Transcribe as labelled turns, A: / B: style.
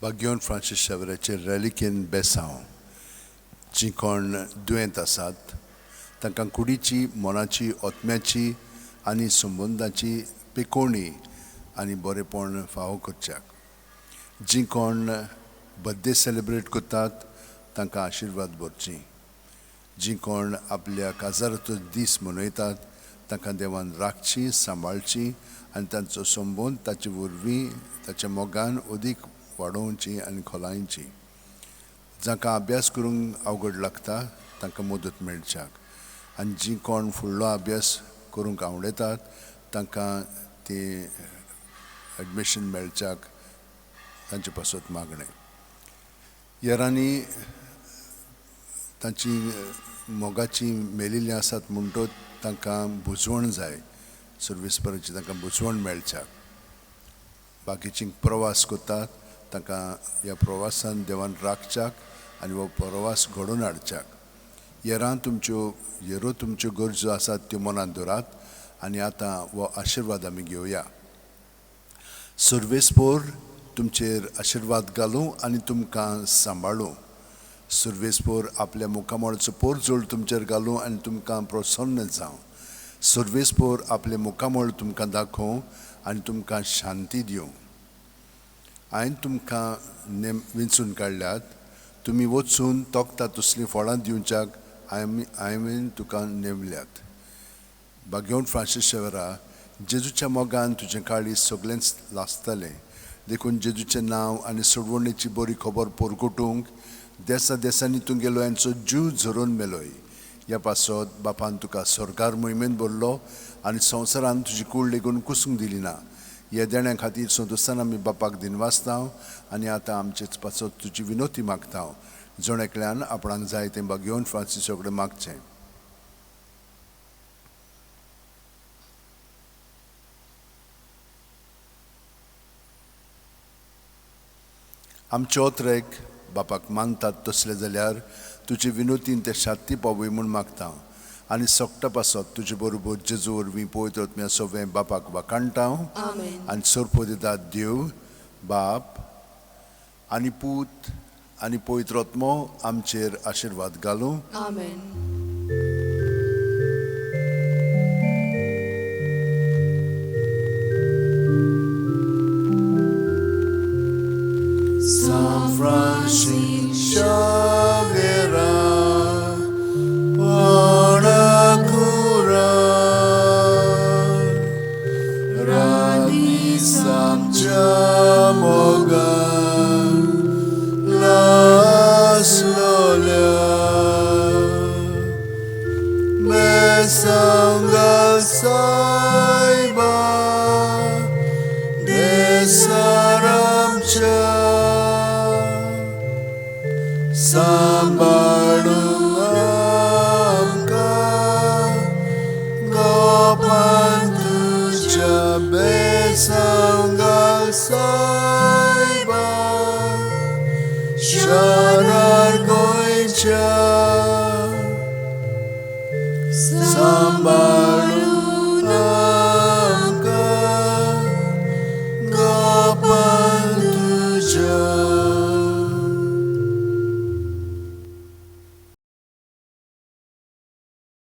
A: बाग्योन Francis शावेराचे रेलिकेन बेसांव. जीं कोण दुयेंत आसात तांकां कुडीची, मनाची, आत्म्याची आनी संबंदाची पिकोवणी आनी बरेपण फावो करच्याक. जीं कोण बड्डे सेलिब्रेट करतात तांकां आशिर्वाद भरची. जीं कोण आपल्या काजाराचो दीस मनयतात तांकां देवान राखची, सांबाळची आनी तांचो संबंद ताचे वरवीं ताच्या मोगान अदीक वाडोवची आनी खोलायची. जांकां अभ्यास करूंक अवघड लागता तांकां मदत मेळच्याक आनी जीं कोण फुडलो अभ्यास करूंक आवडटात तांकां ती एडमिशन मेळच्याक तांचे पासत मागणें. येरांनी तांची मोगाची मेलिल्लीं आसात म्हणटच तांकां बुजवण जाय, सर्वीस तांकां बुजवण मेळच्याक. बाकीची प्रवास करतात तांकां ह्या प्रवासान देवान राखच्याक आनी हो प्रवास घडोवन हाडच्याक. येरां तुमच्यो येरो तुमच्यो गरजो आसात त्यो मनांत दवरात आनी आतां हो आशिर्वाद आमी घेवया. सर्वेस्पोर तुमचेर आशिर्वाद घालूं आनी तुमकां सांबाळूं. सर्वेस्पोर आपल्या मुखामळाचो पोरजोळ तुमचेर घालूं आनी तुमकां प्रसन्न जावं. सर्वेस्पोर आपलें मुखामळ तुमकां दाखोवं आनी तुमकां शांती दिवं. हांवें तुमकां नेम विंचून काडल्यात, तुमी वचून तोखता तसलीं फळां दिवच्याक हांवें तुका नेमल्यात. बागेवन फ्रांसीस शेवरा, जेजूच्या मोगान तुजें काळीज सगळेंच लासतलें. देखून जेजूचें नांव आनी सोडवणेची बरी खबर परगटूंक देसा देसांनी तूं गेलो यांचो जीव झरोवन मेलोय. ह्या पासत बापान तुका स्वर्गार मोहिमेन भरलो आनी संवसारान तुजी कूड लेगून कुसूंक दिली ना. ह्या देण्या खातीर संतोशान आमी बापाक दिनवासता आनी आतां आमचेच पासत तुजी विनोती मागता. जण एकल्यान आपणाक जाय तें बागेवन फ्रांसीसा कडेन मागचें. आमचे ओत्रेक बापाक मानतात तसले जाल्यार तुजे विनोतीन ते शांती पावय म्हूण मागता आनी सोकटा पासत तुजे बरोबर जेजू वरवीं पवित्र आत्म्या सगळें बापाक वाखाणटा. आनी सोरपो दितात देव बाप आनी पूत आनी पवित्र आत्मो आमचेर आशिर्वाद घालूं. San Francis Xavier, Panakura, Rani Samcha Mogan, Las Lola, Mesanga Saiba, Desaramcha. सांबाळू आमकां गोपान तुज्या बेसांगाल सायबा, शारार गोंयच्या.